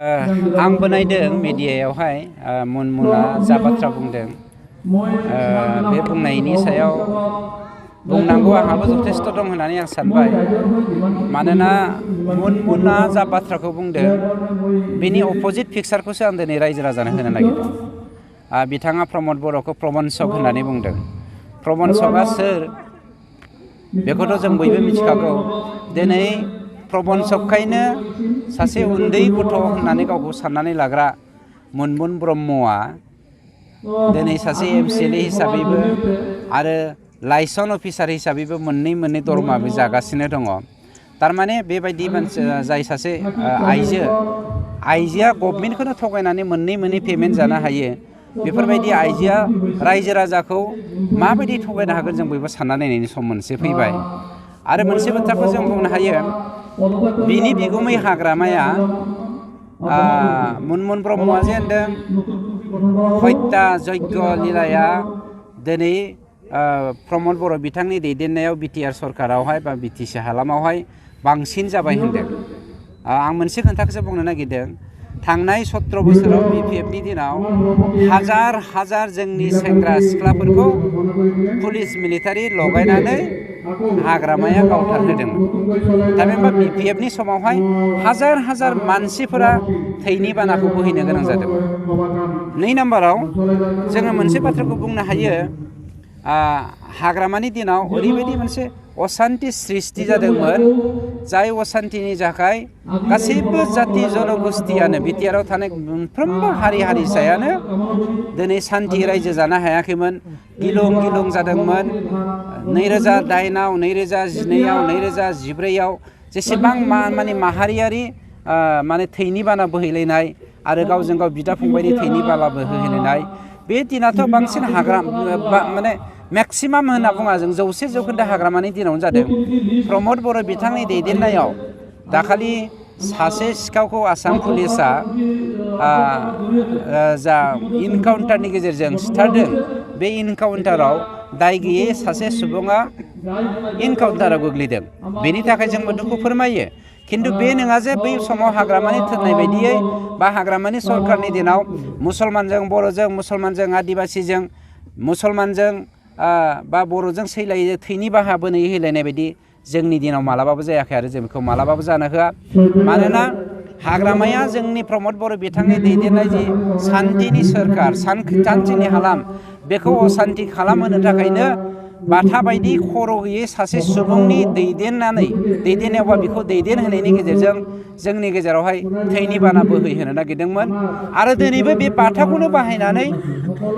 आंबो नायदों मिडियायावहाय मुनमुना जा बाथ्रा बुंदों बे बुंनायनि सायाव बुंनांगौ आंहाबो जथेस्थ' दं होननानै आं सानबाय। मानोना मुनमुना जा बाथ्राखौ बुंदों बेनि अपोजिट पिक्सारखौसो आं दिनै रायजो राजानो होनो नागिरदों। बिथाङा प्रमद बर'खौ प्रबन्सक होननानै बुंदों। प्रबन्सकआ सोर बेखौथ' जों बयबो मिथिखागौ। दिनै प्रबन्सकखायनो सासे उन्दै गथ' होननानै गावखौ साननानै लाग्रा मुनमुन ब्रह्मआ दिनै सासे MCLA हिसाबैबो आरो लाइसन अफिसार हिसाबैबो मोननै दरमाबो जागासिनो दङ। थारमाने बेबायदि मानसि जाय सासे आइजोआ गभर्नमेन्टखौनो थगायनानै मोननै पेमेन्ट जानो हायो। बेफोरबायदि आइजोआ रायजो राजाखौ माबायदि थगायनो हागोन जों बयबो सानना नायनायनि सम मोनसे फैबाय। आरो मोनसे बाथ्राखौ जों बुंनो हायो, बिनि बिगुमै हाग्रामाया मुनमुन ब्रह्मआ जे होनदों हत्या यज्ञ लीलाया दिनै प्रमद बर' बिथांनि दैदेननायाव BTR सरकारावहाय बा BTC हालामावहाय बांसिन जाबाय होनदों। आं मोनसे खोथाखौसो बुंनो नागिरदों। थांनाय 17 बोसोराव BPFनि दिनाव हाजार जोंनि सेंग्रा सिख्लाफोरखौ पुलिस मिलिटारि लगायनानै हाग्रामाया गावथारहोदोंमोन। थामहिनबा BPFनि समावहाय हाजार मानसिफोरा थैनि बानाखौ बोहैनो गोनां जादोंमोन। 2 नाम्बाराव जोङो मोनसे बाथ्राखौ बुंनो हायो, हाग्रामानि दिनाव ओरैबायदि मोनसे असान्ति सृष्टि जादोंमोन, जाय असान्तिनि थाखाय गासैबो जाति जनगोष्ठियानो BTRआव थानाय मोनफ्रोमबो हारि हारिसायानो दिनै सान्थि रायजो जानो हायाखैमोन। गिलुं जादोंमोन। 2008आव 2012आव 2014आव जेसेबां माने माहारियारि माने थैनि बाना बोहैलायनाय आरो गावजों गाव बिदा फंबायनि थैनि बाना बोहैलायनाय, बे दिनाथ' बांसिन माने मेक्सिमाम होनना बुङा जों 100% हाग्रामानि दिनावनो जादों। प्रमद बर' बिथांनि दैदेननायाव दाखालि सासे सिखावखौ आसाम पुलिसा जा इनकाउन्टारनि गेजेरजों सिथारदों, बे इनकाउन्टाराव दाय गैयै सासे सुबुङा इनकाउन्टाराव गोग्लैदों। बेनि थाखाय जोंबो दुखु फोरमायो। खिन्थु बे नङा जे बै समाव हाग्रामानि थोननाय बायदियै बा हाग्रामानि सरकारनि दिनाव मुसलमानजों बर'जों, मुसलमानजों आदिबासिजों, मुसलमानजों बा बर'जों सैलायै थैनि बाहा बोहैलायनाय बायदि जोंनि दिनाव मालाबाबो जायाखै आरो जों बेखौ मालाबाबो जानो होआ। मानोना हाग्रामाया जोंनि प्रमद बर' बिथांनि दैदेननाय जि सान्थिनि सोरखार, सान्थिनि हालाम, बेखौ असान्थि खालामहोनो थाखायनो बाथा बायदि खर' गैयै सासे सुबुंनि दैदेननायावबा बेखौ दैदेनहोनायनि गेजेरजों जोंनि गेजेरावहाय थैनि बाना बोहैहोनो नागिरदोंमोन। आरो दिनैबो बे बाथाखौनो बाहायनानै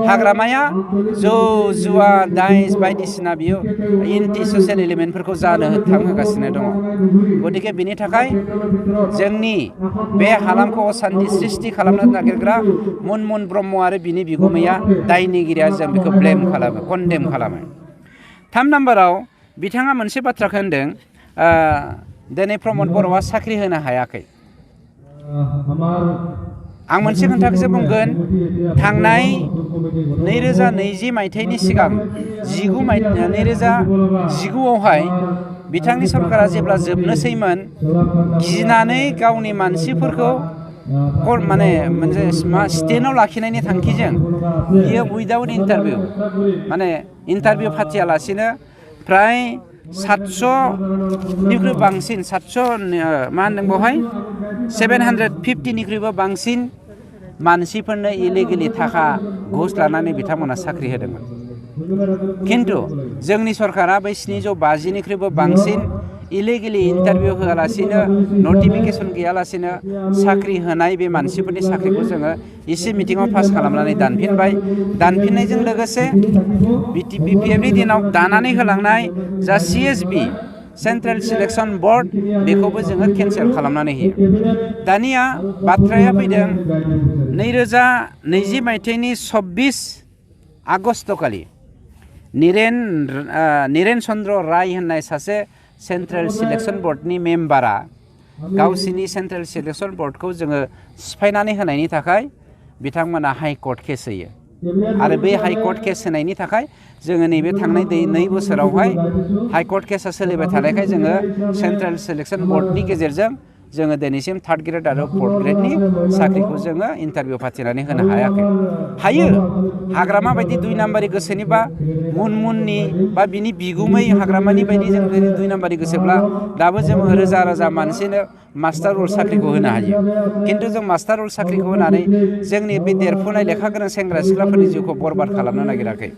हाग्रामाया जौ जुवा दाइस बायदिसिना बियो एन्टि ससियेल एलिमेन्टफोरखौ जानो थांहोगासिनो दङ। गतिके बिनि थाखाय जोंनि बे हालामखौ असान्थि सृष्टि खालामनो नागिरग्रा मुनमुन ब्रह्म आरो बिनि बिगुमैया दायनिगिरिया जों बेखौ कन्डेम खालामो। 3 नाम्बाराव बिथाङा मोनसे बाथ्राखौ होनदों, दिनै प्रमद बर'आ साख्रि होनो हायाखै। आं मोनसे खोथाखौसो बुंगोन, थांनाय 2020 मायथाइनि सिगां 2019आवहाय बिथांनि सरकारा जेब्ला जोबनोसैमोन, गिनानै गावनि मानसिफोरखौ माने मोनसे स्टेन्डआव लाखिनायनि थांखिजों बियो उइदाउट इन्टारभिउ माने इन्टारभिउ फाथियालासिनो फ्राय 700निख्रुइ बांसिन 750निख्रुइबो बांसिन मानसिफोरनो इलिगेलि थाखा घुस लानानै बिथांमोना साख्रि होदोंमोन। खिन्थु जोंनि सरकारा बै 750निख्रुइबो बांसिन इलिगेलि इन्टारभिउ होआलासिनो, नटिफिकेसन गैयालासिनो साख्रि होनाय बे मानसिफोरनि साख्रिखौ जोङो एसे मिटिङाव पास खालामनानै दानफिनबाय। दानफिननायजों लोगोसे BPFनि दिनाव दानानै होलांनाय जा CSB सेन्ट्रेल सिलेक्सन बर्ड, बेखौबो जोङो केन्सेल खालामनानै होयो। दानिया बाथ्राया फैदों 2020 मायथाइनि 26 आगस्तखालि निरेन चन्द्र राय होननाय सासे सेन्ट्रेल सिलेक्सन बर्डनि मेम्बारा गावसिनि सेन्ट्रेल सिलेक्सन बर्डखौ जोङो सिफायनानै होनायनि थाखाय बिथांमोना हाइकर्ट केस होयो। आरो बे हाइकर्ट केस होनायनि थाखाय जोङो नैबे थांनाय 2 बोसोरावहाय हाइकर्ट केसा सोलिबाय थानायखाय जोङो सेन्ट्रेल सिलेक्सन बर्डनि गेजेरजों जोङो दिनैसिम 3rd ग्रेड आरो 4th ग्रेडनि साख्रिखौ जोङो इन्टारभिउ फाथिनानै होनो हायाखै। हायो हाग्रामा बायदि 2 नाम्बारि गोसोनिबा मुनमुननि बा बिनि बिगुमै हाग्रामानि बायदि जों 2 नाम्बारि गोसोब्ला दाबो जोङो रोजा रोजा मानसिनो मास्टार रल साख्रिखौ होनो हायो। खिन्थु जों मास्टार रल साख्रिखौ होनानै जोंनि बे देरफुनाय लेखा गोनां सेंग्रा सिख्लाफोरनि जिउखौ बरबाद खालामनो नागिराखै।